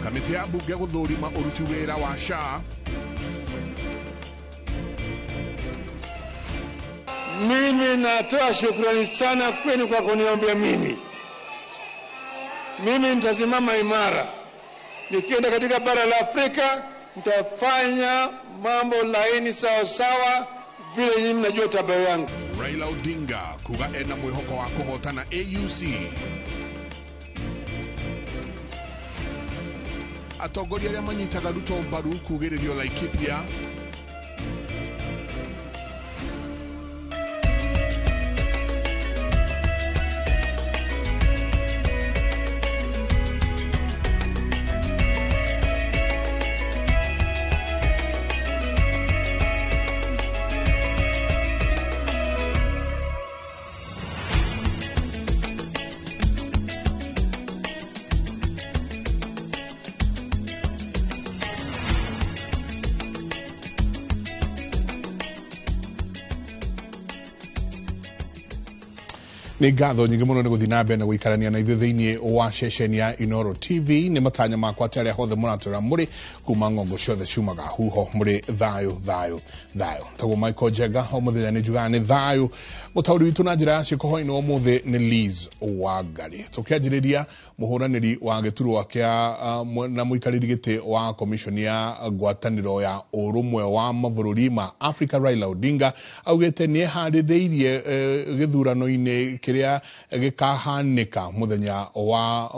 Kamĩtĩ ya mbunge gũthũrima ũruti wĩra wa SHA. Mimi natoa shukrani sana kwenu kwa kuniombea mimi. Mimi nitasimama imara. Nikienda katika bara la Afrika nitafanya mambo laini sawa sawa vile nyinyi mnajua tabia yangu. Raila Odinga kuga ena mwihoko wa kuhotana AUC. Atongoria arĩa manyitaga Ruto mbaru kugĩrĩrio Laikipia. Nĩ ngatho nyingĩ mũno nĩ gũthiĩ na mbere na gũikarania na ithuĩ thĩinĩ wa ceceni ya Inooro TV. Nĩ matanya makwa atĩ arĩa hothe mũratwĩra mũrĩ kuma ng'ongo ciothe ciumaga huho mũrĩ thayũ thayũ thayũ. Tagwo Michael Njenga, o mũthenya nĩ njugaga nĩ thayũ. Mũtaũri witũ na njĩra ya ciĩko hwaĩ-inĩ wa ũmũthĩ nĩ Liz Wangari. Tũkĩanjĩrĩria mũhũranĩri wa gĩturwa kĩa na mũikarĩri gĩtĩ wa commission ya ngwatanĩro ya ũrũmwe wa mabũrũri ma Africa Raila Odinga augĩte nĩ eharĩrĩirie gĩthurano-inĩ kĩrĩa gĩkahanĩka mũthenya wa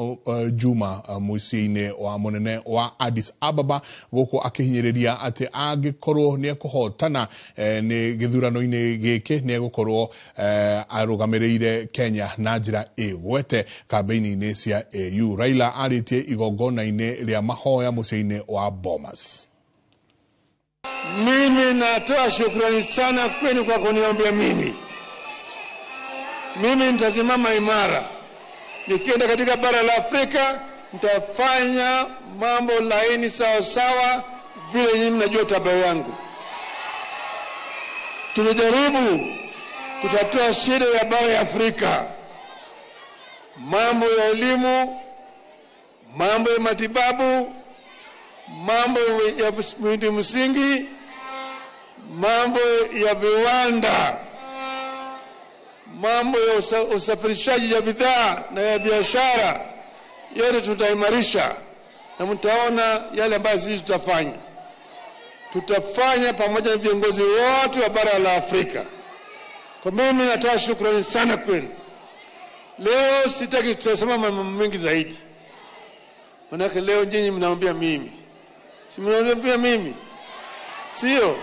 Juma mũciĩ-inĩ wa mũnene wa Addis Ababa, gũkũ akĩhinyĩrĩria atĩ angĩkorwo nĩ ekũhotana nĩ gĩthurano-inĩ gĩkĩ nĩ egũkorwo arũgamĩrĩire Kenya na njĩra ĩgwete kambĩini-inĩ cia AU. Raila arĩtie igongona-inĩ rĩa mahoya mũciĩ-inĩ wa Bomas. Mimi natoa shukrani sana kwenu kwa kuniombea mimi. Mimi nitasimama imara. Nikienda katika bara la Afrika nitafanya mambo laini sawa sawa vile nyinyi mnajua tabia yangu. Tulijaribu kutatua shida ya bara ya Afrika. Mambo ya elimu, mambo ya matibabu, mambo ya miundo msingi, mambo ya viwanda, mambo ya usafirishaji ya bidhaa na ya biashara, yote tutaimarisha na mtaona yale ambayo sisi tutafanya. Tutafanya pamoja na viongozi wote wa bara la Afrika. Kwa mimi natoa shukrani sana kwenu. Leo sitaki kusema mambo mengi zaidi. Manake leo nyinyi mnaambia mimi. Si mnaambia mimi? Sio?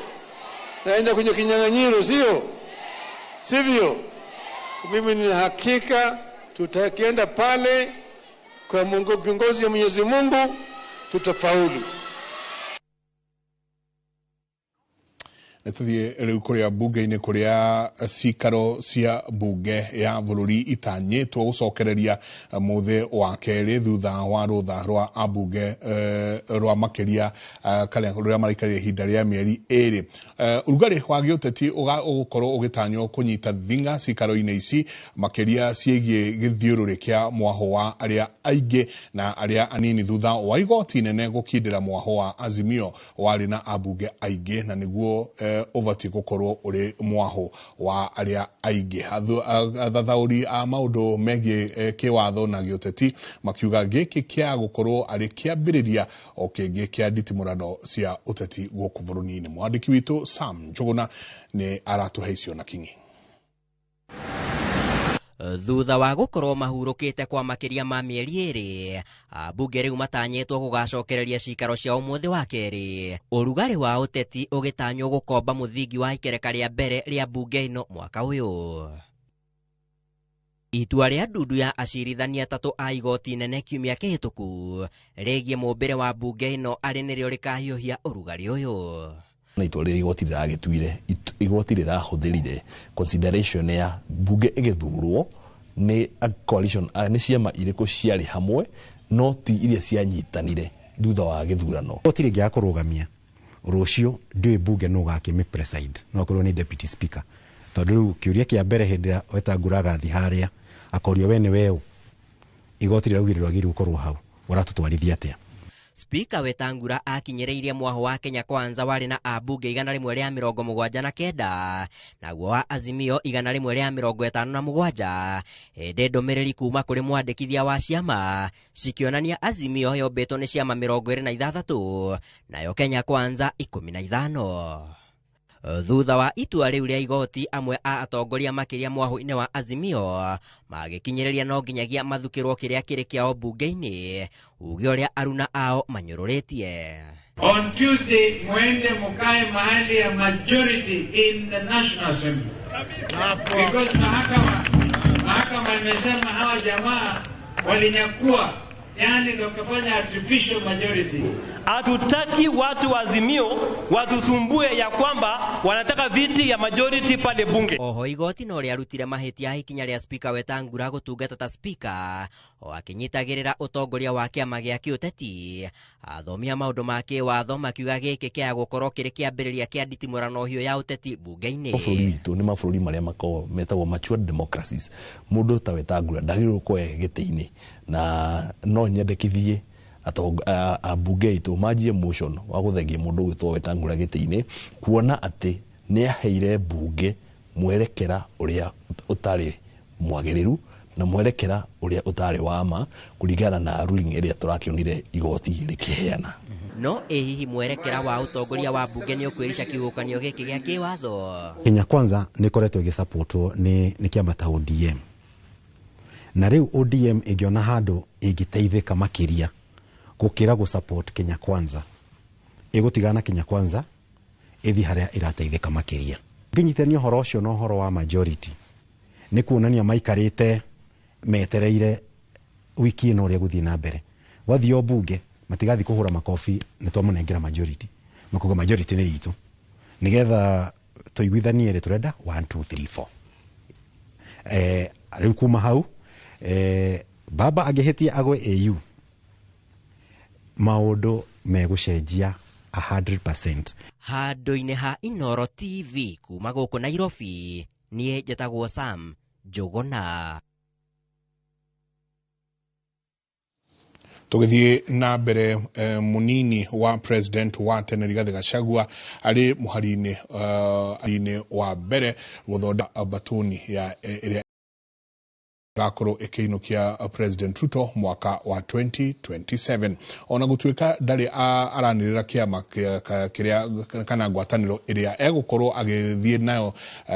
Naenda kwenye kinyang'anyiro, sio? Sivyo? Mimi nina hakika tutakienda pale kwa Mungu, kiongozi wa Mwenyezi Mungu, tutafaulu. Nĩtũthiĩ rĩu kũrĩa mbunge-inĩ kũrĩa cikaro cia mbunge ya bũrũri itanyĩtwo gũcokereria mũthĩ wa kerĩ thutha wa rũtha rwa ambunge rwa makĩria kana rũrĩa maraikarire ihinda rĩa mĩeri ĩrĩ. Ũrugarĩ wa gĩũteti ũgũkorwo ũgĩtanywo kũnyita thing'a cikaro-inĩ ici makĩria ciĩgiĩ gĩthiũrũrĩ kĩa mwahũ wa arĩa aingĩ na arĩa anini thutha wa igoti inene gũkindĩra mwahũ wa Azimio warĩ na ambunge aingĩ na nĩguo ũbatiĩ gũkorwo ũrĩ mwahũ wa arĩa aingĩ. Athathaũri a maũndũ megiĩ kĩwatho na gĩũteti makiuga gĩkĩ kĩa gũkorwo arĩ kĩambĩrĩria o kĩngĩ kĩa nditimũrano cia ũteti gũkũ bũrũri-inĩ. Mwandĩki witũ Sam Njũgũna nĩ aratũhe icio na kinyi. Thutha wa gũkorwo mahurũkĩte kwa makĩria ma mĩeri ĩrĩ, ambunge rĩu matanyĩtwo gũgacokereria cikaro cia ũmũthĩ wa kerĩ. Ũrugarĩ wa ũteti ũgĩtanywo gũkomba mũthingi wa ikereka rĩa mbere rĩa mbunge ĩno mwaka ũyũ. Itua rĩa ndundu ya acirithania atatũ a igoti inene kiumia kĩhĩtũku rĩgiĩ mũmbĩre wa mbunge ĩno arĩ nĩrĩo rĩkahiũhia ũrugarĩ ũyũ. Na itua rĩrĩa igoti rĩragĩtuire, igoti rĩrahũthĩrire consideration ya mbunge ĩgĩthurwo nĩ coalition, nĩ ciama irĩkũ ciarĩ hamwe no ti iria cianyitanire thutha wa gĩthurano. Igoti rĩngĩaga kũrũgamia rũciũ ndiũĩ mbunge nũ ũgakĩmĩ preside, no akorwo nĩ deputy speaker, tondũ rĩu kĩũria kĩa mbere hĩndĩ ĩrĩa Wetangula agathiĩ harĩa akorio we nĩ weũ, igoti rĩraugire rwagĩrĩirwo gũkorwo hau, ũratũtwarithia atĩa? Spika Wetangula akinyĩrĩirie mwaho wa Kenya Kwanza warĩ na ambunge 179 naguo wa Azimio 157 hĩndĩ ndũmĩrĩri kuma kũrĩ mwandĩkithia wa ciama cikĩonania Azimio yombĩtwo nĩ ciama 26 nayo Kenya Kwanza 15. Thutha wa itua rĩu rĩa igoti, amwe a atongoria makĩria mwaho-inĩ wa Azimio magĩkinyĩrĩria no nginyagia mathukĩrwo kĩrĩa kĩrĩ kĩao bunge-inĩ, uge ũrĩa aruna ao manyũrũrĩtie. On Tuesday mwende mukae mahali ya majority in the National Assembly. Because mahakama imesema hawa jamaa walinyakua, yani wakafanya artificial majority. Hatutaki watu wa Azimio watusumbue ya kwamba wanataka viti ya majority pale bunge. Oho igoti no rĩarutire mahĩtia ikinya rĩa Spika Wetangula gũtungata ta spika o akĩnyitagĩrĩra ũtongoria wa kĩama gĩa kĩũteti. Athomi a maũndũ ma kĩwatho makiuga gĩkĩ kĩa gũkorwo kĩrĩ kĩambĩrĩria kĩa nditimũrano hiũ ya ũteti bunge-inĩ. Bũrũri witũ nĩ mabũrũri marĩa makoragwo metagwo mature democracies. Mũndũ ta Wetangula ndagĩrĩirwo gũkorwo e gĩtĩ-inĩ, na no nyendekithie ambunge aitũ manjie motion wa gũthengia mũndũ ũgwĩtwo Wetangula gĩtĩ-inĩ, kuona atĩ nĩ aheire mbunge mwerekera ũrĩa ũtarĩ mwagĩrĩru na mwerekera ũrĩa ũtarĩ wa ma kũringana na ruling ĩrĩa tũrakĩonire igoti rĩkĩheana. No ĩ hihi mwerekera wa ũtongoria wa mbunge nĩ ũkwĩrica kĩhuhũkanio gĩkĩ gĩa kĩwatho? Kenya Kwanza nĩ ĩkoretwo ĩgĩsapotwo nĩ kĩama ta ODM, na rĩu ODM ĩngĩona handũ ĩngĩteithĩka makĩria gũkĩra gũsupport Kenya Kwanza, ĩgũtigana na Kenya Kwanza ĩthiĩ harĩa ĩrateithĩka makĩria. Ngĩnyitania ũhoro ũcio na ũhoro wa majority, nĩ kuonania maikarĩte metereire wiki ĩno ũrĩa gũthiĩ na mbere. Gwathiĩ o bunge matigathiĩ kũhũra makobi nĩ twamũnengera majority, makuga majority nĩ itũ nĩgetha tũiguithanie rĩ tũrenda 1 2 3 4. Rĩu kuma hau baba angĩhĩtia agwe AU, maũndũ megũcenjia 100%. Handũ-inĩ ha Inooro TV kuma gũkũ Nairobi, niĩ njĩtagwo Sam Njũgũna. Tũgĩthiĩ na mbere, mũnini wa president wa tene Rigathĩ Gachagua arĩ mũhari-inĩ wa mbere gũthondeka batuni ya ĩrĩa gakorwo ĩkĩinũkia President Ruto mwaka wa 2027. Ona gũtuĩka ndarĩ aranĩrĩra kĩama kĩrĩa kana ngwatanĩro ĩrĩa egũkorwo agĩthiĩ nayo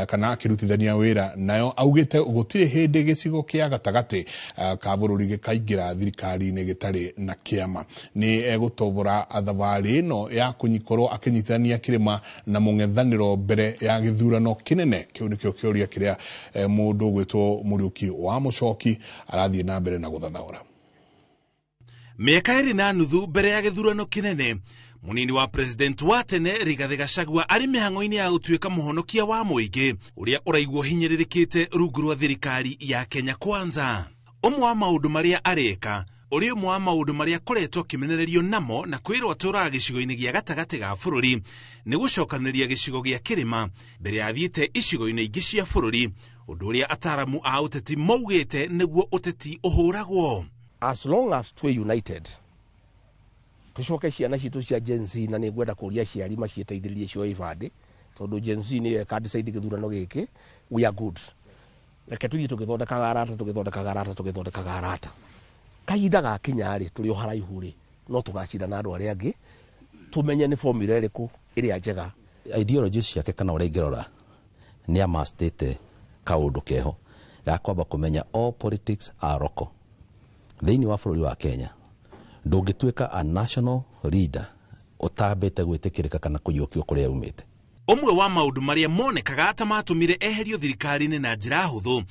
kana akĩrutithania wĩra nayo, augĩte gũtirĩ hĩndĩ gĩcigo kĩa gatagatĩ ka bũrũri gĩkaingĩra thirikari-inĩ gĩtarĩ na kĩama. Nĩ egũtobora thabarĩ ĩno ya kũnyikorwo akĩnyitithania kĩrĩma na mũng'ethanĩro mbere ya gĩthurano kĩnene. Kĩu nĩkĩo kĩũria kĩrĩa mũndũ ũgwĩtwo Mũriũki wa Mũcoki arathiĩ na mbere na gũthathaũra. Mĩaka 2.5 mbere ya gĩthurano kĩnene, mũnini wa president wa tene Rigathĩ Gachagua arĩ mĩhang'o-inĩ ya gũtuĩka mũhonokia wa mũingĩ ũrĩa ũraigwo hinyĩrĩrĩkĩte rungu rwa thirikari ya Kenya Kwanza. Ũmwe wa maũndũ marĩa areka ũrĩ ũmwe wa maũndũ marĩa akoretwo akĩmenererio namo na kwĩrwo atũraga gĩcigo-inĩ gĩa gatagatĩ ga bũrũri nĩ gũcokanĩrĩria gĩcigo gĩa kĩrĩma mbere ya athiĩte icigo-inĩ ingĩ cia bũrũri, ũndũ ũrĩa ataaramu a ũteti maugĩte nĩguo ũteti ũhũragwo. As long as twĩ united, tũcoke ciana citũ cia Gen Z, na nĩ ngwenda kũria aciari maciĩteithĩrĩrie cioe ibandĩ, tondũ Gen Z nĩyo ĩka decide gĩthurano gĩkĩ, we are good. Reke tũthiĩ tũgĩthondekaga arata, tũgĩthondekaga arata, tũgĩthondekaga arata. Kahinda gakinya rĩ, tũrĩ o haraihu rĩ, no tũgacindana andũ arĩa angĩ, tũmenye nĩ formula ĩrĩkũ ĩrĩa njega. Ideology ciake kana ũrĩa ingĩrora nĩ amastĩte kaũndũ keho ga kwamba kũmenya all politics are local. Thĩinĩ wa bũrũri wa Kenya ndũngĩtuĩka a national leader ũtambĩte gwĩtĩkĩrĩka kana kũiyũkio kũrĩa umĩte. Ũmwe wa maũndũ marĩa monekaga ta matũmire eherio thirikari-inĩ na njĩra hũthũ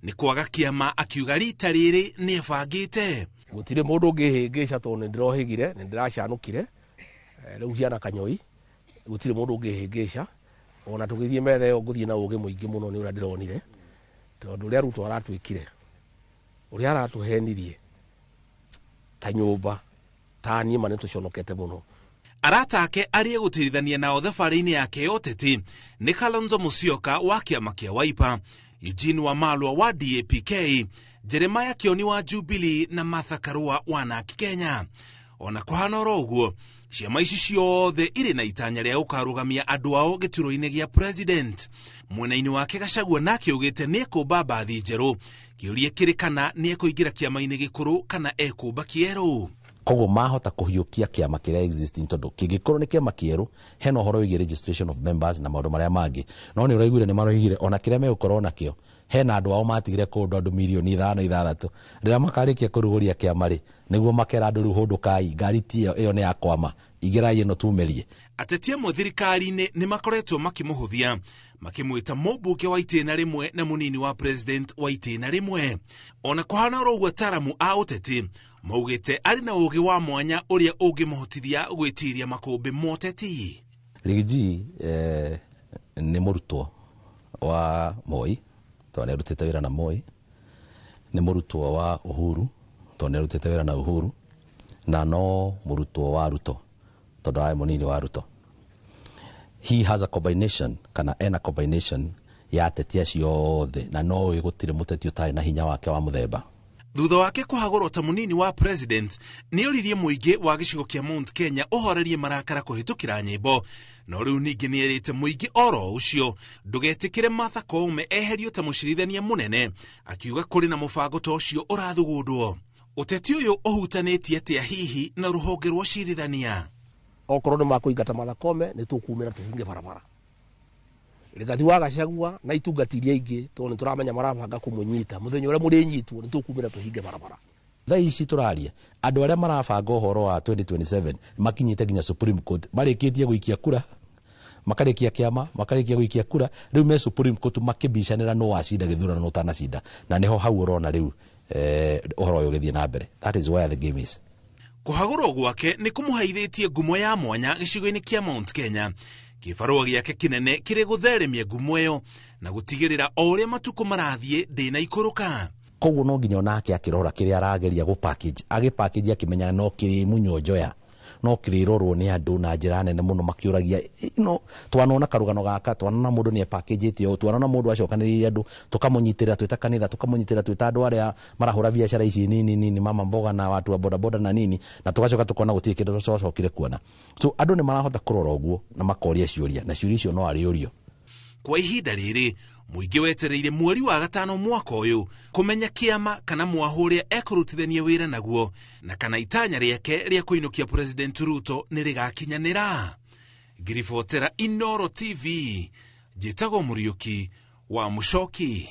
nĩ kwaga kĩama, akiuga rita rĩrĩ nĩ ebangĩte. Gũtirĩ mũndũ ũngĩhĩngĩca tondũ nĩ ndĩrohĩgire, nĩ ndĩracanũkire, rĩu ciana kanyoi, gũtirĩ mũndũ ũngĩhĩngĩca. Ona tũgĩthiĩ metha ĩyo ngũthiĩ na ũgĩ mũingĩ mũno nĩ ũrĩa ndĩronire, tondũ ũrĩa Ruto aratwĩkire, ũrĩa aratũhenirie ta nyũmba, ta niĩ ma nĩ tũconokete mũno. Arata ake arĩa egũtirithania nao thabarĩ-inĩ yake ya ũteti nĩ Kalonzo Musyoka wa kĩama kĩa Wiper, Eugene Wamalwa wa DAPK, Jeremiah Kioni wa Jubilee na Martha Karua wa NARC Kenya. Ona kũhana oro ũguo, ciama ici ciothe irĩ na itanya rĩa gũkarũgamia andũ ao gĩturwa-inĩ gĩa president. Mwena-inĩ wake Gachagua nake augĩte nĩ ekũmba mbathi njerũ. Kĩũria kĩrĩ kana nĩ ekũingĩra kĩama-inĩ gĩkũrũ kana ekũmba kĩerũ. Koguo mahota kũhiũkia kĩama kĩrĩa existing, tondũ kĩngĩkorwo nĩ kĩama kĩerũ hena ũhoro wĩgiĩ registration of members na maũndũ marĩa mangĩ. No nĩ ũraiguire nĩ maroigire ona kĩrĩa megũkorwo nakĩo hena andũ ao matigire kũndũ andũ mirioni 5 6 rĩrĩa makarĩkia kũrugũria kĩama rĩ, nĩguo makera andũ rĩu hũndũkai, ngari ti ĩyo, ĩyo nĩ yakwama, ingĩrai ĩno tumĩrie. Ateti amwe thirikari-inĩ nĩ makoretwo makĩmũhũthia, makĩmwĩta mũmbunge wa itĩna rĩmwe na mũnini wa president wa itĩna rĩmwe. Ona kũhana oro ũguo, ataaramu a ũteti maugĩte arĩ na ũgĩ wa mwanya ũrĩa ũngĩmũhotithia gwĩtiria makũmbĩ ma ũteti. Riggy nĩ mũrutwo wa Moi, tondũ nĩ arutĩte wĩra na Moi, nĩ mũrutwo wa Uhuru, tondũ nĩ arutĩte wĩra na Uhuru, na no mũrutwo wa Ruto, tondũ arĩ mũnini wa Ruto. He has a combination, kana ena combination ya ateti acio othe, na no ũĩ gũtirĩ mũteti ũtarĩ na hinya wake wa mũthemba. Thutha wake kũhagũrwo ta mũnini wa president, nĩ oririe mũingĩ wa gĩcigo kĩa Mount Kenya ũhorerie marakara kũhĩtũkĩra nyĩmbo. No rĩu ningĩ nĩ erĩte mũingĩ oro ũcio ndũgetĩkĩre Martha Koome eherio ta mũcirithania mũnene, akiuga kũrĩ na mũbango ta ũcio ũrathugundwo. Ũteti ũyũ ũhutanĩtie atĩa hihi na rũhonge rwa ũcirithania? Okorwo nĩ makũingata Martha Koome, nĩ tũkumĩra tũhinge barabara. Rigathi wa Gachagua na itungati iria ingĩ, tondũ nĩ tũramenya marabanga kũmũnyita. Mũthenya ũrĩa mũrĩnyitwo, nĩ tũkumĩra tũhinge barabara. Thaa ici tũraria, andũ arĩa marabanga ũhoro wa 2027 makinyĩte nginya Supreme Court, marĩkĩtie gũikia kura, makarĩkia kĩama, makarĩkia gũikia kura, rĩu me Supreme Court makĩbicanĩra no wacinda gĩthurano no ũtanacinda, na nĩho hau ũrona rĩu ũhoro ũyũ ũgĩthiĩ na mbere. That is where the game is. Kũhagũrwo gwake nĩ kũmũheithĩtie ngumo ya mwanya gĩcigo-inĩ kĩa Mount Kenya. Kĩbarũa gĩake kĩnene kĩrĩ gũtheremia ngumo ĩyo na gũtigĩrĩra o ũrĩa matukũ marathiĩ ndĩnaikũrũka. Koguo no nginya onake akĩrora kĩrĩa arageria gũ package, agĩ package akĩmenya no kĩrĩmunywo njoya, no kĩrĩrorwo nĩ andũ na njĩra nene mũno makĩũragia, no twanona karũgano gaka, twanona mũndũ nĩ package ũũ, twanona mũndũ acokanĩrĩirie andũ, tũkamũnyitĩrĩra twĩ ta kanitha, tũkamũnyitĩrĩra twĩ ta andũ arĩa marahũra biacara ici nini nini, mama mboga na watu wa bodaboda na nini, na tũgacoka tũkona gũtirĩ kĩndũ twacokire kuona. So andũ nĩ marahota kũrora ũguo na makoria ciũria, na ciũria icio no arĩũrio. Kwa ihinda rĩrĩ mũingĩ wetereire mweri wa 5 mwaka ũyũ kũmenya kĩama kana mwahũ ũrĩa ekũrutithania wĩra naguo, na kana itanya rĩake rĩa kũinũkia President Ruto nĩ rĩgakinyanĩra. Ngiribotera Inooro TV, njĩtagwo Mũriũki wa Mũcoki.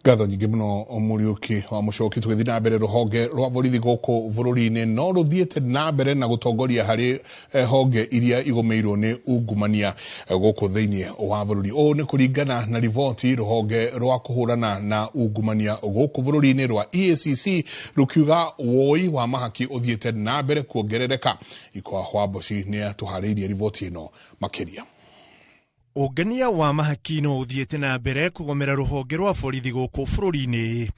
Ngatho nyingĩ mũno Mũriũki wa Mũcoki. Tũgĩthiĩ na mbere, rũhonge rwa borithi gũkũ bũrũri-inĩ no rũthiĩte na mbere na gũtongoria harĩ honge iria igũmĩirwo nĩ ungumania gũkũ thĩinĩ wa bũrũri. Ũũ nĩ kũringana na riboti rũhonge rwa kũhũrana na ungumania gũkũ bũrũri-inĩ rwa EACC rũkiuga woi wa mahaki ũthiĩte na mbere kuongerereka. Ikwa Wamboci nĩ atũharĩirie riboti ĩno makĩria. Ũngania wa mahaki no ũthiĩte na mbere kũgomera rũhonge rwa borithi gũkũ bũrũri-inĩ,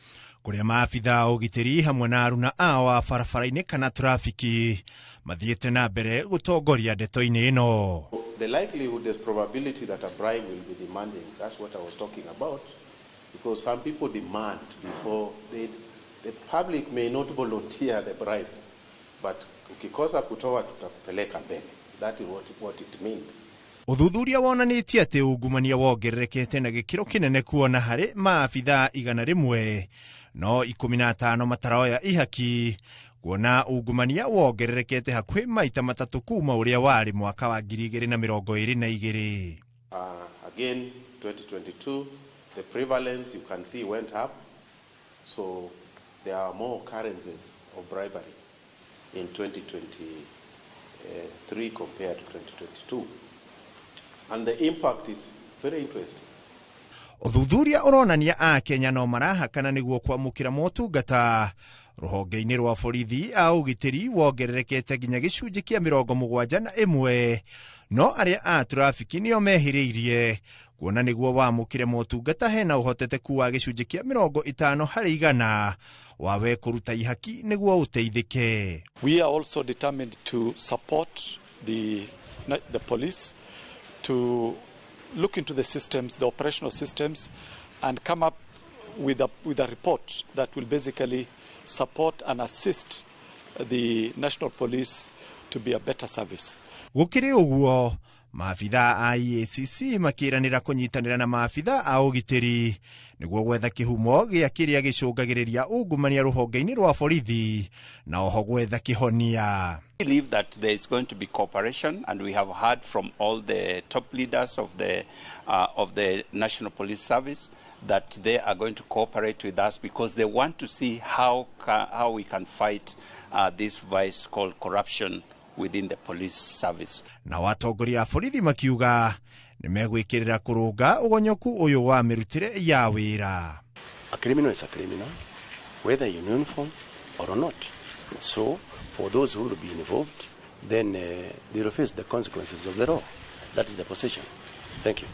kũrĩa maabitha a ũgitĩri hamwe na aruna ao a barabara-inĩ kana trafiki mathiĩte na mbere gũtongoria ndeto-inĩ ĩno. The likelihood, the probability that a bribe will be demanding, that's what I was talking about, because some people demand before the public may not volunteer the bribe, but ukikosa kutoa tutakupeleka mbele. That is what it means. Ũthuthuria wonanĩtie atĩ ungumania wongererekete na gĩkĩro kĩnene kuona harĩ maabitha 100 no 15 mataroya ihaki, kuona ungumania wongererekete hakuhĩ maita matatũ kuma ũrĩa warĩ mwaka wa 2022. Again, 2022, the prevalence you can see went up, so there are more occurrences of bribery in 2023 compared to 2022. And the impact is very interesting. Ũthuthuria ũronania a Kenya no marahakana nĩguo kwamũkĩra motungata rũhonge-inĩ rwa borithi a ũgitĩri wongererekete nginya gĩcunjĩ kĩa 71, no arĩa a trafiki nĩo mehĩrĩirie kuona nĩguo wamũkĩre motungata hena ũhotekeku wa gĩcunjĩ kĩa 50 harĩ igana wawe kũruta ihaki nĩguo ũteithĩke. We are also determined to support the police to look into the systems, the operational systems, and come up with a report that will basically support and assist the National Police to be a better service. Gũkĩrĩ ũguo, maabitha a EACC makĩranĩra kũnyitanĩra na maabitha a ũgitĩri nĩguo gwetha kĩhumo gĩa kĩrĩa gĩcũngagĩrĩria ungumania rũhonge-inĩ rwa borithi na oho gwetha kĩhonia. We believe that there is going to be cooperation, and we have heard from all the top leaders of the National Police Service that they are going to cooperate with us because they want to see how we can fight this vice called corruption within the police service. Na watongoria a borithi makiuga nĩmegwĩkĩrĩra kũrũnga ũgonyoku ũyũ wa mĩrutĩre ya wĩra. A criminal is a criminal, whether in uniform or not. So for those who will be involved, then they will face the consequences of the law. That is the position. Thank you.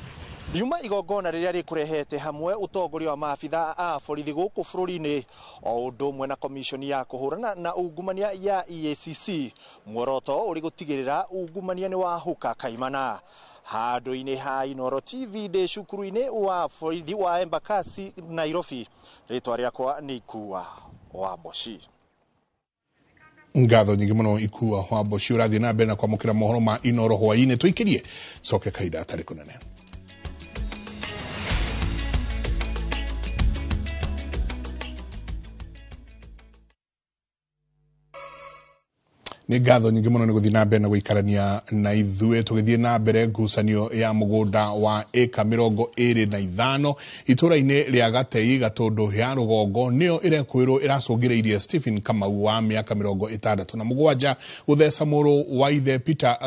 Riuma igongona rĩrĩa rĩkũrehete hamwe ũtongoria wa maabitha a borithi gũkũ bũrũri-inĩ o ũndũ ũmwe na komishoni ya kũhũrana na ungumania ya EACC, muoroto ũrĩ gũtigĩrĩra ungumania nĩ wahuka kaimana. Handũ-inĩ ha Inooro TV ndĩ cukuru-inĩ wa borithi wa Embakasi, Nairobi. Rĩtwa rĩakwa nĩ Ikua wa Mboci. Ngatho nyingĩ mũno Ikua wa Mboci. Ũrathiĩ na mbere na kwamũkĩra mohoro ma Inooro hwaĩ-inĩ. Tũikĩrie coke kahinda gatarĩ kũnene. Nĩ ngatho nyingĩ mũno nĩ gũthiĩ na mbere na gũikarania na ithuĩ. Tũgĩthiĩ na mbere, ngucanio ya mũgũnda wa ĩka 25 itũũra-inĩ rĩa Gatei Gatũndũ ya Rũgongo nĩyo ĩrekwĩrwo ĩracũngĩrĩirie Stephen Kamau wa mĩaka 67 gũtheca mũrũ wa ithe Peter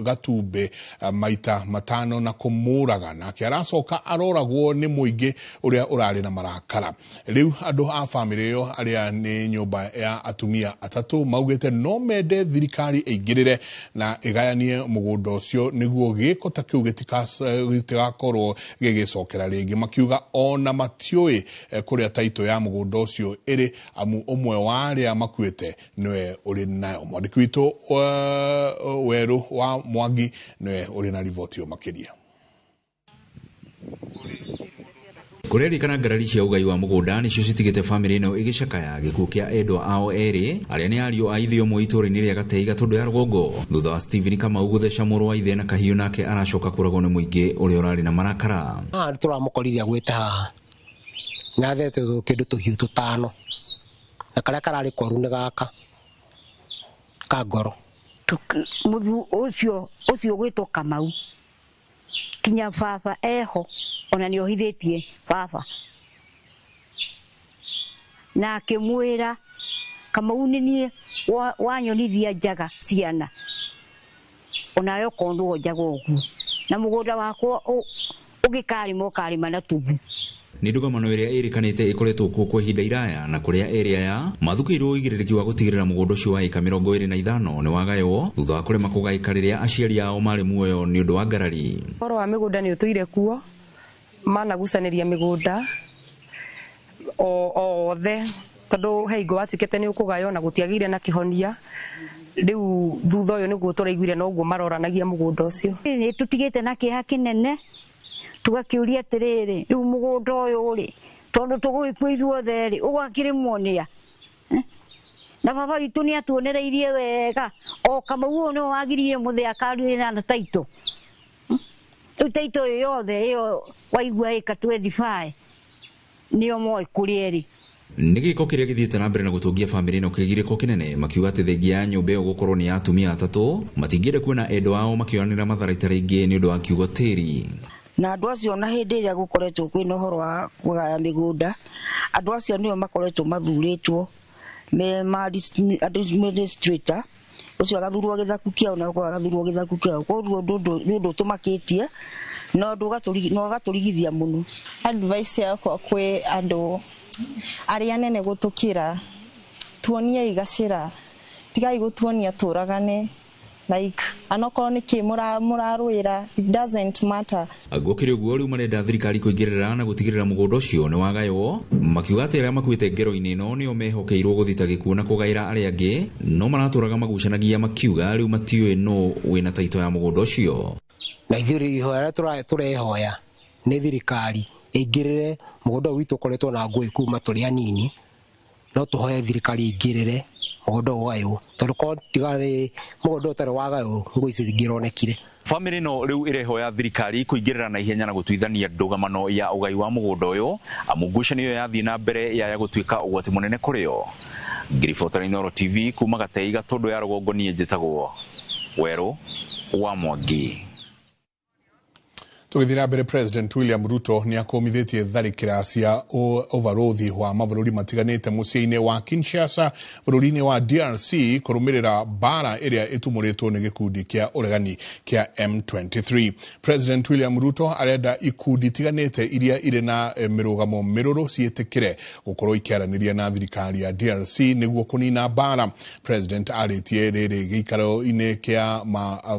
Gatumbe maita 5 na kũmũraga. Nake aracoka aroragwo nĩ mũingĩ ũrĩa ũrarĩ na marakara. Rĩu andũ a bamĩrĩ ĩyo arĩa nĩ nyũmba ya atumia 3 maugĩte no mende thirikari ĩingĩrĩre na ĩgayanie mũgũnda ũcio nĩguo gĩko ta kĩu gĩtigakorwo gĩgĩcokera rĩngĩ. Makiuga ona matiũĩ kũrĩa taitũ ya mũgũnda ũcio ĩrĩ, amu ũmwe wa arĩa makuĩte nĩwe ũrĩ nayo. Mwandĩki witũ Werũ wa Mwangi nĩwe ũrĩ na riboti ĩyo makĩria. Kũrerĩkana ngarari cia ũgai wa mũgũnda nĩcio citigĩte bamĩrĩ ĩno ĩgĩcakaya gĩkuũ kĩa endwa ao erĩ arĩa nĩ ariũ a ithe ũmwe itũũra-inĩ rĩa Gatei Gatũndũ ya Rũgongo thutha wa Stephen Kamau gũtheca mũrũ wa ithe na kahiũ, nake aracoka kũragwo nĩ mũingĩ ũrĩa ũrarĩ na marakara. Haha tũramũkorire agwĩte haha na athete kĩndũ tũhiũ tũtano na karĩa kararĩ koru nĩ gaka ka ngoro. Mũthu ũcio ũgwĩtwo Kamau kinya baba eho ona nĩ ohithĩtie baba na akĩmwĩra Kamau nĩ niĩ wanyonithia njaga ciana onawe ũkonwo njaga ũguo na mũgũnda wakwa ũgĩkarĩma ũkarĩma na tuthu. Nĩ ndũgamano ĩrĩa ĩrĩkanĩte ĩkoretwo kuo kwa ihinda iraya na kũrĩa area ya mathukĩirwo ũigĩrĩrĩki wa gũtigĩrĩra mũgũnda ũcio wa ĩka 25 nĩ wagaywo thutha wa kũrema kũgaĩka rĩrĩa aciari ao marĩ muoyo nĩ ũndũ wa ngarari. Ũhoro wa mĩgũnda nĩ ũtũire kuo, managucanĩria mĩgũnda othe tondũ he hingo watuĩkĩte nĩ ũkũgaywo na gũtiagĩire na kĩhonia. Rĩu thutha ũyũ nĩguo tũraiguire noguo maroranagia mũgũnda ũcio. Nĩ tũtigĩte na kĩeha kĩnene tũgakĩũria atĩrĩrĩ, rĩu mũgũnda ũyũ rĩ, tondũ tũgũgĩkua ithuothe rĩ, ũgakĩrĩmwo nĩa? Na baba witũ nĩ atuonereirie wega o Kamau ũyũ nĩwe wagiririe mũthee akaruĩra na taitũ. Rĩu taitũ ĩyo yothe ĩyo waigua ĩka 25 nĩo moĩ kũrĩa ĩrĩ. Nĩ gĩko kĩrĩa gĩthiĩte na mbere na gũtũngia bamĩrĩ ĩno kĩgirĩko kĩnene, makiuga atĩ thengia ya nyũmba ĩyo gũkorwo nĩ ya atumia 3 matingĩenda kuona endwa ao makĩoyanĩra matharaita rĩngĩ nĩ ũndũ wa kiugo tĩri. Na andũ acio na hĩndĩ ĩrĩa gũkoretwo kwĩna ũhoro wa kũgaya mĩgũnda, andũ acio nĩo makoretwo mathurĩtwo me ma administrator ũcio agathurwo gĩthaku kĩao na ũcio agathurwo gĩthaku kĩao. Koguo nĩ ũndũ ũtũmakĩtie na ũndũ ũgatũrigithia mũno. Advice yakwa kwĩ andũ arĩa nene gũtũkĩra, tuonie igacĩra, tigai gũtuonia tũragane like anokorwo nĩ kĩ mũrarũĩra, it doesn't matter. Gũkĩrĩ ũguo rĩu marenda thirikari kũingĩrĩra na gũtigĩrĩra mũgũnda ũcio nĩ wagaywo, makiuga atĩ arĩa makuĩte ngero-inĩ ĩno nĩo mehokeirwo gũthita gĩkuũ na kũgaĩra arĩa angĩ, no maratũraga magucanagia makiuga rĩu matiũĩ nũ wĩna taitũ ya mũgũnda ũcio. Na ithuĩ ihoya rĩrĩa tũrehoya nĩ thirikari ĩingĩrĩre mũgũnda ũyũ witũ ũkoretwo na ngũĩ kuma tũrĩ anini, No tũhoe thirikari ingĩrĩre mũgũnda ũyũ ũgaywo, tondũ korwo tigarĩ mũgũnda ũtarĩ wagaywo, ngũ ici ingĩronekire. Bamĩrĩ ĩno rĩu ĩrehoya thirikari kũingĩrĩra na ihenya na gũtuithania ndũgamano ya ũgai wa mũgũnda ũyũ, amu ngucanio ĩyo yathiĩ na mbere yaya gũtuĩka ũgwati mũnene kũrĩ o. Ngĩribotera Inooro TV kuma Gatei Gatũndũ ya rũgongo, niĩ njĩtagwo Werũ wa Mwangi. Tũgĩthiĩ na mbere, President William Ruto nĩ akũmithĩtie tharĩkĩra cia ũbarũthi wa mabũrũri matiganĩte mũciĩ-inĩ wa Kinshasa bũrũri-inĩ wa DRC kũrũmĩrĩra mbara ĩrĩa ĩtumũrĩtwo nĩ gĩkundi kĩa ũregani kĩa M23. President William Ruto arenda ikundi itiganĩte iria irĩ na mĩrũgamo mĩrũrũ ciĩtĩkĩre gũkorwo ikĩaranĩria na thirikari ya DRC nĩguo kũnina mbara. President arĩtie rĩrĩ gĩikaro-inĩ kĩa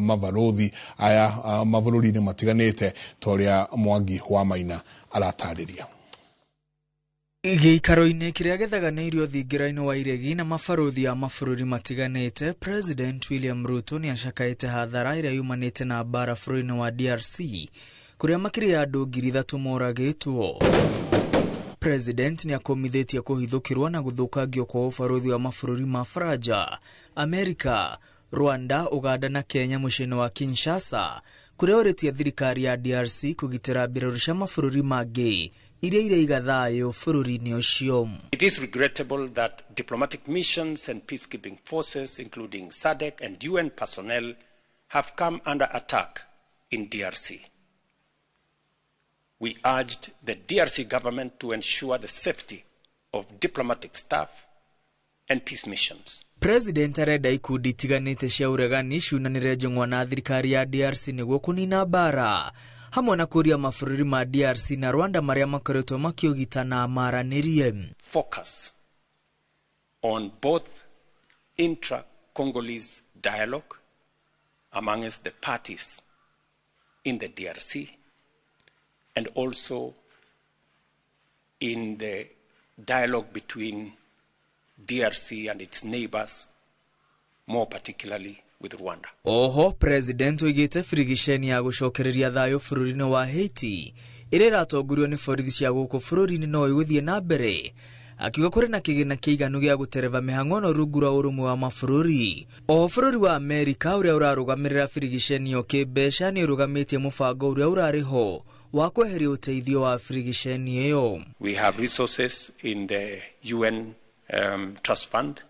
mabarũthi aya mabũrũri-inĩ matiganĩte, ta ũrĩa Mwangi wa Maina aratarĩria. Gĩikaro-inĩ kĩrĩa gĩthaganĩirio thingira-inĩ wa iregi na mabarũthi a mabũrũri matiganĩte, President William Ruto nĩ acakaĩte hathara ĩrĩa yumanĩte na mbara bũrũri-inĩ wa DRC, kũrĩa makĩria ya andũ 3,000 moragĩtwo. President nĩ akũmithĩtie kũhithũkĩrwo na gũthũkangio kwa ũbarũthi wa mabũrũri ma Faranja, Amerika, Rwanda, Uganda na Kenya mũciĩ-inĩ wa Kinshasa, kũrĩa ũrĩtie thirikari ya DRC kũgitĩra mbirarũ cia mabũrũri mangĩ iria iraiga thayũ bũrũri-inĩ ũcio. It is regrettable that diplomatic missions and peacekeeping forces, including SADC and UN personnel, have come under attack in DRC. We urged the DRC government to ensure the safety of diplomatic staff and peace missions. President arenda ikundi itiganĩte cia ũregani ciunanĩre njũng'wa na thirikari ya DRC nĩguo kũnina mbara, hamwe na kũria mabũrũri ma DRC na Rwanda marĩa makoretwo makĩũgitana maranĩrie. Focus on both intra-Congolese dialogue amongst the parties in the DRC and also in the dialogue between DRC and its neighbors, more particularly with Rwanda. Oho, President oigĩte birigiceni ya gũcokereria thayũ bũrũri-inĩ wa Haiti ĩrĩa ĩratongorio nĩ borithi cia gũkũ bũrũri-inĩ no ĩgũthiĩ na mbere, akiuga kũrĩ na kĩgĩna kĩiganu gĩa gũtereba mĩhang'o ĩno rungu rwa ũrũmwe wa mabũrũri. Oho, bũrũri wa Amerika ũrĩa ũrarũgamĩrĩra birigiceni ĩyo kĩmbeca nĩ ũrũgamĩtie mũbango ũrĩa ũrarĩ ho wa kweheria ũteithio wa birigiceni ĩyo. We have resources in the UN Trust Fund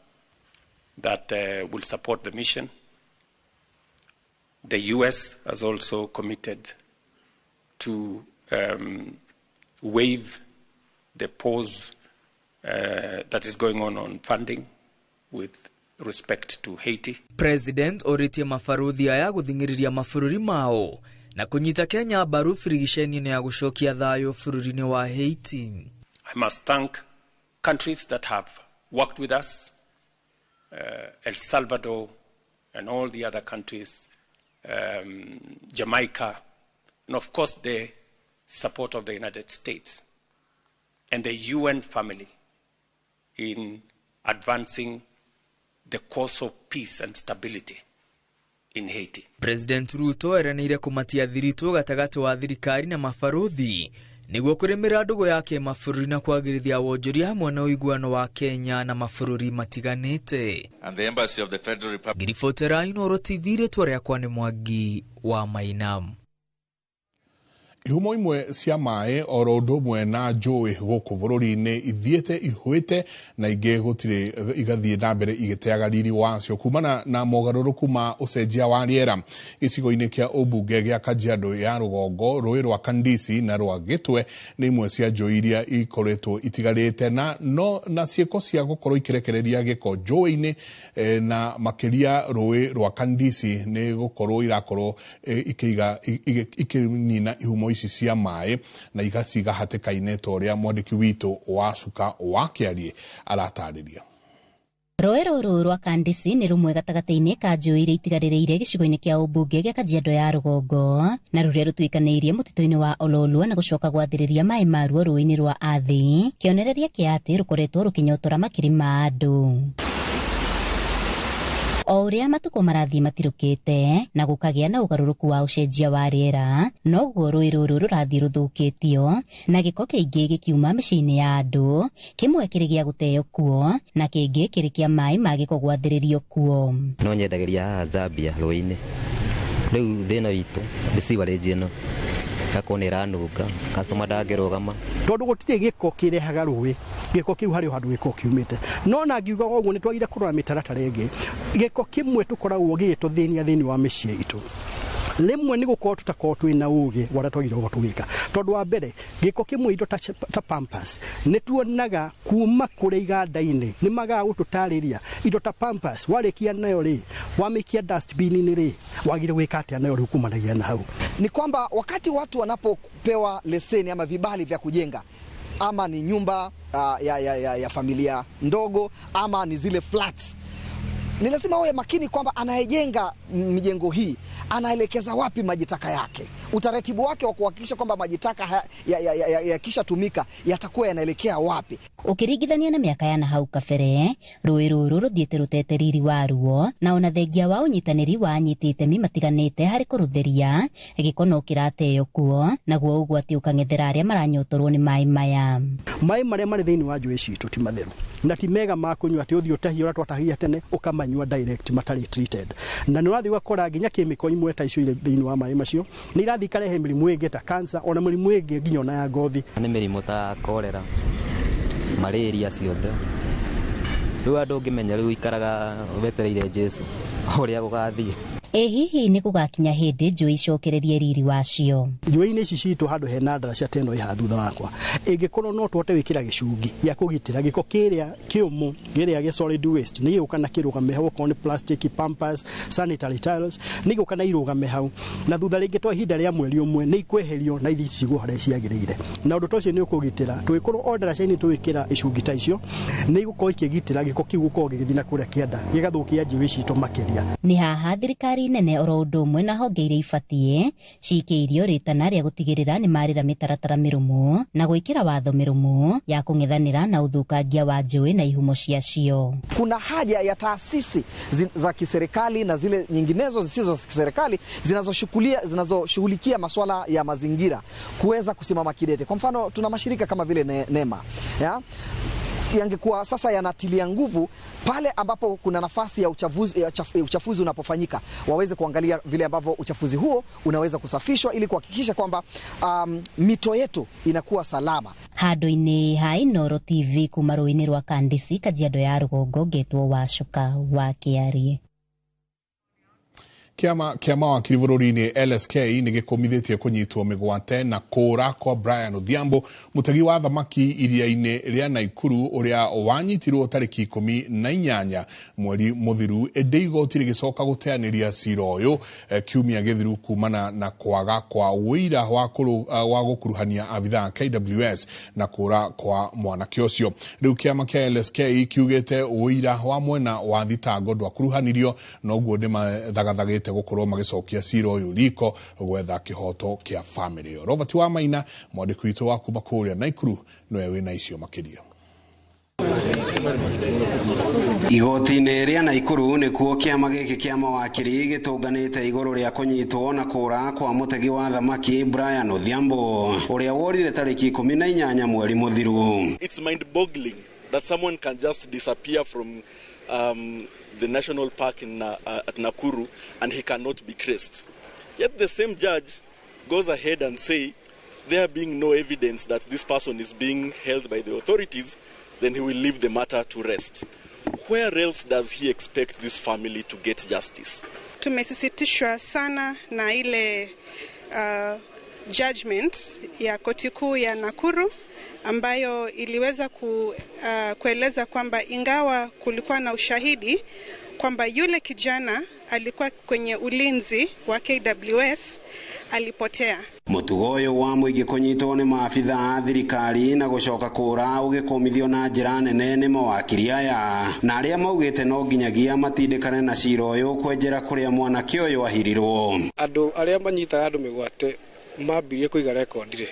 that will support the mission. The US has also committed to waive the pause that is going on funding with respect to Haiti. President orĩtie mabarũthi aya gũthing'ĩrĩria mabũrũri mao na kũnyita Kenya mbaru birigiceni-inĩ ya gũcokia thayũ bũrũri-inĩ wa Haiti. I must thank countries that have worked with us, El Salvador and all the other countries, Jamaica, and of course the support of the United States and the UN family in advancing the cause of peace and stability in Haiti. President Ruto eranĩire kũmatia thiritũ gatagatĩ wa thirikari na mabarũthi nĩguo kũrĩmĩra ndũgũ ya kĩmabũrũri na kwagĩrithia wonjoria hamwe na ũiguano wa Kenya na mabũrũri matiganĩte. And the Embassy of the Federal Republic. Ngiribotera Inooro TV, rĩtwa rĩakwa nĩ Mwangi wa Maina. Ihumo imwe cia maĩ oro ũndũ ũmwe na njũĩ gũkũ bũrũri-inĩ ithiĩte ihũĩte na ingĩ gũtirĩ igathiĩ na mbere igĩteaga riri wacio kumana na mogarũrũku ma ũcenjia wa rĩera. Gĩcigo-inĩ kĩa ũmbunge gĩa Kajiado ya rũgongo, rũĩ rwa Kandisi na rwa Gĩtwe nĩ imwe cia njũĩ iria ikoretwo itigarĩte na no na ciĩko cia gũkorwo ikĩrekereria gĩko njũĩ-inĩ, na makĩria rũĩ rwa Kandisi nĩ gũkorwo irakorwo ikĩiga ikĩnina ihumo ici cia maĩ na igaciga hatĩka-inĩ ta ũrĩa mwandĩki witũ wa Cuka wa Kĩarie aratarĩria. Rũĩ rũrũ rwa Kandisi nĩ rũmwe gatagatĩ-inĩ ka njũĩ iria itigarĩrĩire gĩcigo-inĩ kĩa ũmbunge gĩa Kajiado ya rũgongo, na rũrĩa rũtuĩkanĩirie mũtitũ-inĩ wa Ololua na gũcoka gwathĩrĩria maĩ maruo rũĩ-inĩ rwa Athi, kĩonereria kĩa atĩ rũkoretwo rũkĩnyotora makiri ma andũ. O ũrĩa matukũ marathiĩ matirũkĩte na gũkagĩa na ũgarũrũku wa ũcenjia wa rĩera, noguo rũĩ rũrũ rũrathiĩ rũthũkĩtio na gĩko kĩingĩ gĩkiuma mĩciĩ-inĩ ya andũ, kĩmwe kĩrĩ gĩa gũteo kuo na kĩngĩ kĩrĩ kĩa maĩ ma gĩko gwathĩrĩrio kuo. No nyendagĩria haha Zambia rũĩ-inĩ. Rĩu thĩna witũ nĩ sewerage ĩno gakorwo nĩ ĩranunga, customer ndangĩrũgama. Tondũ gũtirĩ gĩko kĩrehaga rũĩ, gĩko kĩu harĩ o handũ gĩko kiumĩte. No na ngiuga ũguo nĩ twagire kũrora mĩtaratara ĩngĩ. Gĩko kĩmwe tũkoragwo gĩgĩtũthĩnia thĩinĩ wa mĩciĩ itũ. Rĩmwe nĩ gũkorwo tũtakorwo twĩna ũgĩ wa ũrĩa twagĩrĩirwo gũkorwo tũgĩka. Tondũ wa mbere, gĩko kĩmwe indo ta pampers nĩ tuonaga kuma kũrĩa iganda-inĩ nĩ magaga gũtũtarĩria indo ta pampers warĩkia nayo rĩ, wamĩikia dustbin-inĩ rĩ, wagĩrĩirwo gwĩka atĩa nayo rĩu kumanagia na hau. Ni kwamba wakati watu wanapopewa leseni ama vibali vya kujenga, ama ni nyumba ya familia ndogo ama ni zile flats, ni lazima wawe makini kwamba anayejenga mijengo hii anaelekeza wapi maji taka yake, utaratibu wake wa kuhakikisha kwamba maji taka yakishatumika yatakuwa yanaelekea wapi. Ũkĩringithania na mĩaka ya na hau kabere, rũĩ rũrũ rũthiĩte rũtete riri waruo na ona thengia wa ũnyitanĩri wa anyiti itemi matiganĩte harĩ kũrũtheria, gĩko no kĩrateo kuo naguo ũgwati ũkang'ethera arĩa maranyotorwo nĩ maĩ maya. Maĩ marĩa marĩ thĩinĩ wa njũĩ citũ ti matheru na ti mega ma kũnyua, atĩ ũthiĩ ũtahie ũrĩa twatahirie tene ũkamanyua direct matarĩ treated. Na nĩ ũrathiĩ ũgakora nginya kĩmĩko imwe ta icio irĩ thĩinĩ wa maĩ macio nĩ irathiĩ ikarehe mĩrimũ ĩngĩ ta cancer, ona mĩrimũ ĩngĩ nginya ona ya ngothi. Nĩ mĩrimũ ta cholera, malaria ciothe. Rĩu andũ ũngĩmenya rĩu ikaraga wetereire Jesu ũrĩa gũgathiĩ. Ĩ hihi nĩ gũgakinya hĩndĩ njũĩ icokererie riri wacio? Njũĩ-inĩ ici citũ handũ hena ndaraca ta ĩno ĩ haha thutha wakwa, ĩngĩkorwo no tũhote gwĩkĩra gĩcungi gĩa kũgitĩra gĩko kĩrĩa kĩũmũ, kĩrĩa gĩa solid waste, nĩ gĩgũka na kĩrũgame hau, okorwo nĩ plastic, pampers, sanitary towels, nĩ igũka na irũgame hau, na thutha rĩngĩ twa ihinda rĩa mweri ũmwe nĩ ikweherio na ithiĩ cigwo harĩa ciagĩrĩire. Na ũndũ ta ũcio nĩ ũkũgitĩra, tũgĩkorwo o ndaraca-inĩ tũgĩkĩra icungi ta icio, nĩ igũkorwo ikĩgitĩra gĩko kĩu gũkorwo gĩgĩthiĩ na kũrĩa kĩanda, gĩgathũkia njũĩ citũ makĩria. Nĩ haha thirikari nene oro ũndũ ũmwe na honge iria ibatiĩ cikĩirio rĩtana rĩa gũtigĩrĩra nĩ marĩra mĩtaratara mĩrũmu na gwĩkĩra watho mĩrũmu ya kũng'ethanĩra na ũthũkangia wa njũĩ na ihumo ciacio. Kuna haja ya taasisi za kiserikali na zile nyinginezo zisizo za kiserikali zinazoshughulikia masuala ya mazingira kuweza kusimama kidete. Kwa mfano tuna mashirika kama vile NEMA, ya? Yangekuwa sasa yanatilia nguvu pale ambapo kuna nafasi ya uchafuzi unapofanyika, waweze kuangalia vile ambavyo uchafuzi huo unaweza kusafishwa ili kuhakikisha kwamba mito yetu inakuwa salama. Handũ-inĩ ha Inooro TV kuma rũĩ-inĩ rwa Kandisi, Kajiado ya Rũgongo, ngetwo Wacuka wa Kĩarie. Kĩama kĩa mawakiri bũrũri-inĩ LSK nĩ gĩkũmithĩtie kũnyitwo mĩgwate na kũra kwa Brian Odhiambo, mũtegi wa thamaki iria-inĩ rĩa Naikuru ũrĩa wanyitirwo tarĩki 18 mweri mũthiru, ĩndĩ igoti rĩgĩcoka gũteanĩria cira ũyũ kiumia gĩthiru kumana na kwaga kwa ũira wa gũkuruhania abithaa KWS na kũra kwa mwanake ũcio. Rĩu kĩama kĩa LSK kiugĩte ũira wa mwena wa thitango ndwakuruhanirio, noguo nĩ mathagathagĩte gũkorwo magĩcokia cira ũyũ riko gwetha kĩhoto kĩa famĩlĩ ĩyo. Robert Wamaina, mwandĩki witũ wa kuma kũrĩa Naikuru, nĩwe wĩna icio makĩria. Igoti-inĩ rĩa Naikuru nĩkuo kĩama gĩkĩ kĩa mawakiri gĩtũnganĩte igũrũ rĩa kũnyitwo na kũra kwa mũtegi wa thamaki Brian Odhiambo ũrĩa worire tarĩki 18 mweri mũthiru. It's mind-boggling that someone can just disappear from the national park in at Nakuru and he cannot be traced. Yet the same judge goes ahead and say there being no evidence that this person is being held by the authorities, then he will leave the matter to rest. Where else does he expect this family to get justice? Tumesisitishwa sana na ile judgment ya koti kuu ya Nakuru ambayo iliweza kueleza kwamba ingawa kulikuwa na ushahidi kwamba yule kijana alikuwa kwenye ulinzi wa KWS, alipotea. Mutugo ũyũ wa mũingĩ kũnyitwo nĩ maabitha a thirikari na gũcoka kũra ũgĩkũmithio na njĩra nene nĩ mawakiri aya, na arĩa maugĩte no nginyagia matindĩkane na cira ũyũ kwenjera kũrĩa mwanake ũyũ ahirirwo. Andũ arĩa manyitaga andũ mĩgwate mambirie kũiga rekondi rĩ,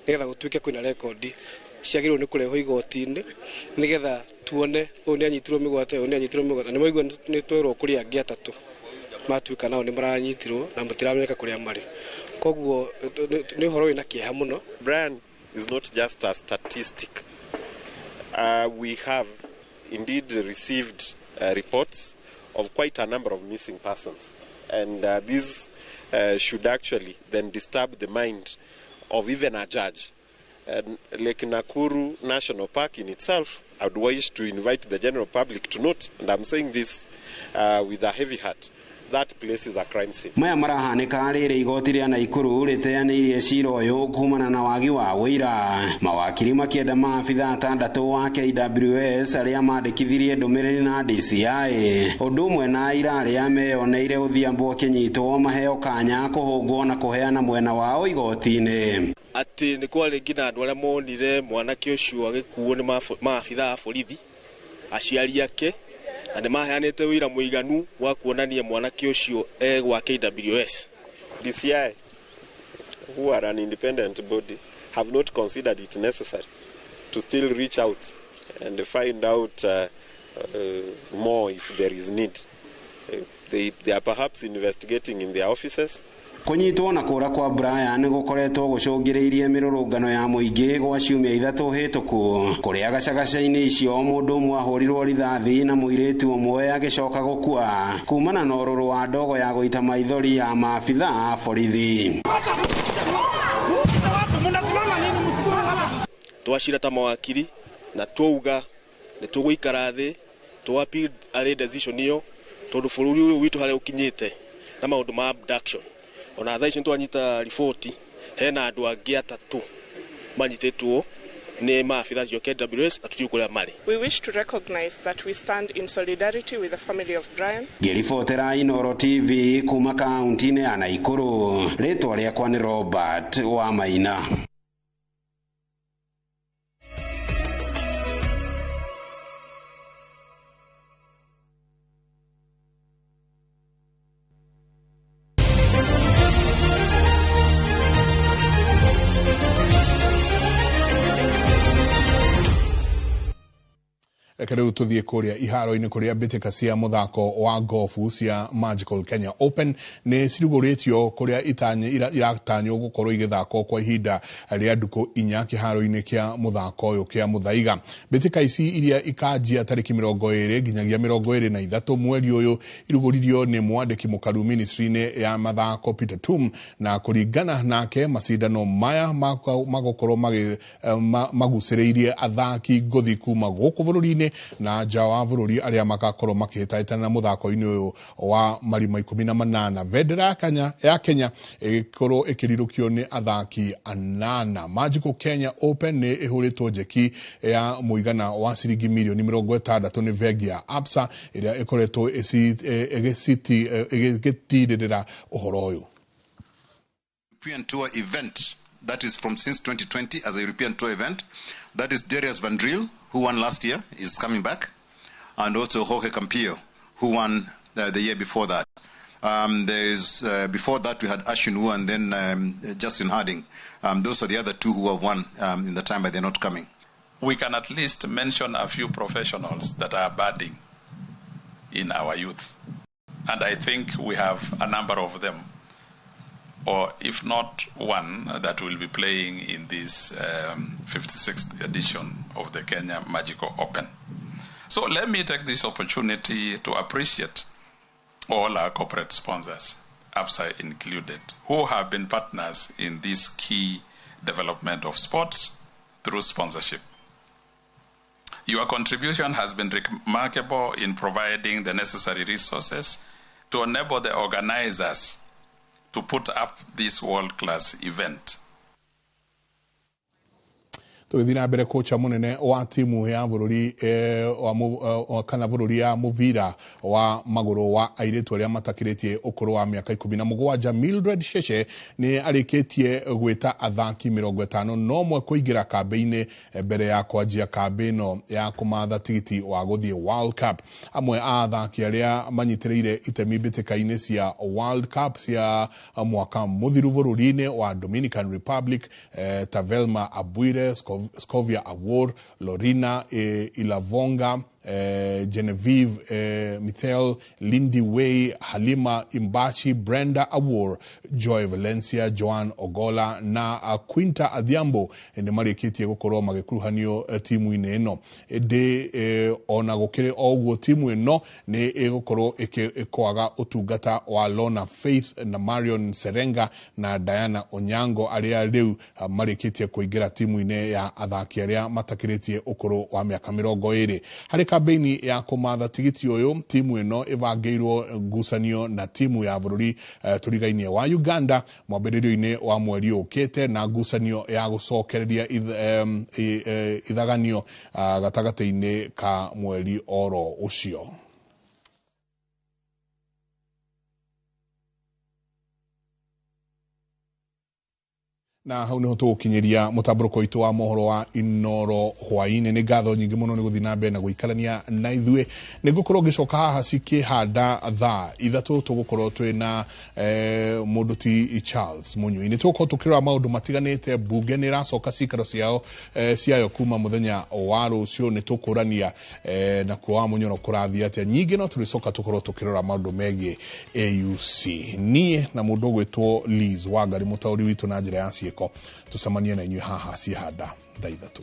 nĩgetha gũtuĩke kwĩna rekondi Ciagĩrĩirwo nĩ kũrehwo igoti-inĩ nĩgetha tuone ũyũ nĩ anyitirwo mĩgwate, ũyũ nĩ anyitirwo mĩgwate. Nĩ maigua nĩ twerwo kũrĩ angĩ atatũ matuĩka nao nĩ maranyitirwo na matiramenyeka kũrĩa marĩ. Koguo nĩ ũhoro wĩna kĩeha mũno. Brian is not just a statistic. We have indeed received reports of quite a number of missing persons, and this should actually then disturb the mind of even a judge. And Lake Nakuru National Park in itself, I would wish to invite the general public to note, and I'm saying this with a heavy heart, that place is a crime scene. Maya marahanĩka rĩrĩ igoti rĩa Naikuru rĩteanĩirie cira ũyũ kumana na wagi wa ũira. Mawakiri makĩenda maabitha atandatũ wa KWS arĩa mandĩkithirie ndũmĩrĩri na DCI ũndũ ũmwe na aira arĩa meyoneire Odhiambo akĩnyitwo maheo kanya kũhũngwo na kũheana mwena wao igoti-inĩ. Atĩ nĩ kwarĩ nginya andũ arĩa monire mwanake ũcio agĩkuo nĩ maabitha a borithi, aciari ake, na nĩ maheanĩte wĩira mũiganu wa kuonania mwanake ũcio e gwa KWS. DCI, who are an independent body, have not considered it necessary to still reach out and find out more if there is need. They are perhaps investigating in their offices. Kũnyitwo na kũra kwa Brian gũkoretwo gũcũngĩrĩirie mĩrũrũngano ya mũingĩ gwa ciumia ithatũ hĩtũku, kũrĩa gacagaca-inĩ icio mũndũ ũmwe ahũrirwo rithathi na mũirĩtu ũmwe agĩcoka gũkua kumana na ũrũrũ wa ndogo ya gũita maithori ya maabitha a borithi. Twacira ta mawakiri na twauga nĩ tũgũikara thĩ tũ appeal arĩ decision ĩyo tondũ bũrũri ũyũ witũ harĩa ũkinyĩte na maũndũ ma abduction. Ona thaa ici nĩtwanyita riboti hena andũ angĩ atatũ manyitĩtwo nĩ maabitha acio KWS na tũtiũĩ kũrĩa marĩ. We wish to recognize that we stand in solidarity with the family of Brian. Ngĩribotera Inooro TV kuma kaunti-inĩ ya Naikuru, rĩtwa rĩakwa nĩ Robert wa Maina. Reke rĩu tũthiĩ kũrĩa iharo-inĩ kũrĩa mbĩtĩka cia mũthako wa gofu cia Magical Kenya Open nĩ cirugũrĩtio kũrĩa iratanywo gũkorwo igĩthakwo kwa ihinda rĩa ndukũ inya kĩharo-inĩ kĩa mũthako ũyũ kĩa Mũthaiga. Mbĩtĩka ici iria ikanjia tarĩki 20 nginyagia 23 mweri ũyũ irugũririo nĩ mwandĩki mũkaru ministry-inĩ ya mathako Peter Tum, na kũringana nake macindano maya magũkorwo magucĩrĩirie athaki ngũthi kuma gũkũ bũrũri-inĩ na nja wa bũrũri arĩa magakorwo makĩhĩtahĩtana na mũthako-inĩ ũyũ wa marima 18. Bendera ya Kenya ĩgĩkorwo ĩkĩrirũkio nĩ athaki anana. Magical Kenya Open nĩ ĩhũrĩtwo njeki ya mũigana wa ciringi mirioni 60 nĩ bengi ya Absa ĩrĩa ĩkoretwo ĩgĩtirĩrĩra ũhoro ũyũ. European Tour event that is from since 2020 as a European Tour event. That is Darius Van Driel, who won last year, is coming back, and also Jorge Campillo, who won the year before that. Before that we had Ashwin Wu and then Justin Harding. Those are the other two who have won in the time, but they're not coming. We can at least mention a few professionals that are budding in our youth, and I think we have a number of them, or if not one, that will be playing in this 56th edition of the Kenya Magical Open. So let me take this opportunity to appreciate all our corporate sponsors, ABSA included, who have been partners in this key development of sports through sponsorship. Your contribution has been remarkable in providing the necessary resources to enable the organizers to put up this world-class event. Tũgĩthiĩ na mbere, kocha mũnene wa timu ya bũrũri kana bũrũri ya mũbira wa magũrũ wa airĩtu arĩa matakĩrĩtie ũkũrũ wa mĩaka 17 Mildred Sheshe nĩ arĩkĩtie gwĩta athaki 51 kũingĩra kambĩ-inĩ mbere ya kwanjia kambĩ ĩno ya kũmatha tigiti wa gũthiĩ World Cup. Amwe a athaki arĩa manyitĩrĩire itemi mbĩtĩka-inĩ cia World Cup cia mwaka mũthiru bũrũri-inĩ wa Dominican Republic ta Velma Abuire, Scovia Awor, Lorina Ilavonga, Genevieve Mithel, Lindy Way, Halima Imbachi, Brenda Awor, Joy Valencia, Joan Ogola na Quinta Adhiambo nĩ marĩkĩtie gũkorwo magĩkuruhanio timu-inĩ ĩno. Ĩndĩ ona gũkĩrĩ o ũguo, timu ĩno nĩ ĩgũkorwo ĩkwaga ũtungata wa Lorna Faith na Marion Serenga na Diana Onyango, arĩa rĩu marĩkĩtie kũingĩra timu-inĩ ya athaki arĩa matakĩrĩtie ũkũrũ wa mĩaka 20. Harĩ kambĩini ya kũmatha tigiti ũyũ, timu ĩno ĩbangĩirwo ngucanio na timu ya bũrũri tũrigainie wa Uganda mwambĩrĩrio-inĩ wa mweri ũkĩte, na ngucanio ya gũcokereria ithaganio gatagatĩ-inĩ ka mweri oro ũcio. Na hau niho tũgũkinyĩria mũtambũrũko witũ wa mohoro wa Inoro hwaĩ-inĩ. Nĩ ngatho nyingĩ mũno nĩ gũthiĩ na mbere na gũikarania na ithuĩ. Nĩ ngũkorwo ngĩcoka haha cikĩhanda thaa 3, tũgũkorwo twĩna mũndũ ti Charles Mũnyui. Nĩ tũgũkorwo tũkĩrora maũndũ matiganĩte. Mbunge nĩ ĩracoka cikaro ciao ciayo kuma mũthenya wa rũciũ. Nĩ tũkũrania nakuo wa Mũnyoro kũrathiĩ atĩa. Nyingĩ no tũrĩcoka tũkorwo tũkĩrora maũndũ megiĩ AUC. Niĩ na mũndũ ũgwĩtwo Liz Wangari, mũtaũri witũ na njĩra ya ciĩko, tũcemanie na inyuĩ haha cihanda thaa 3.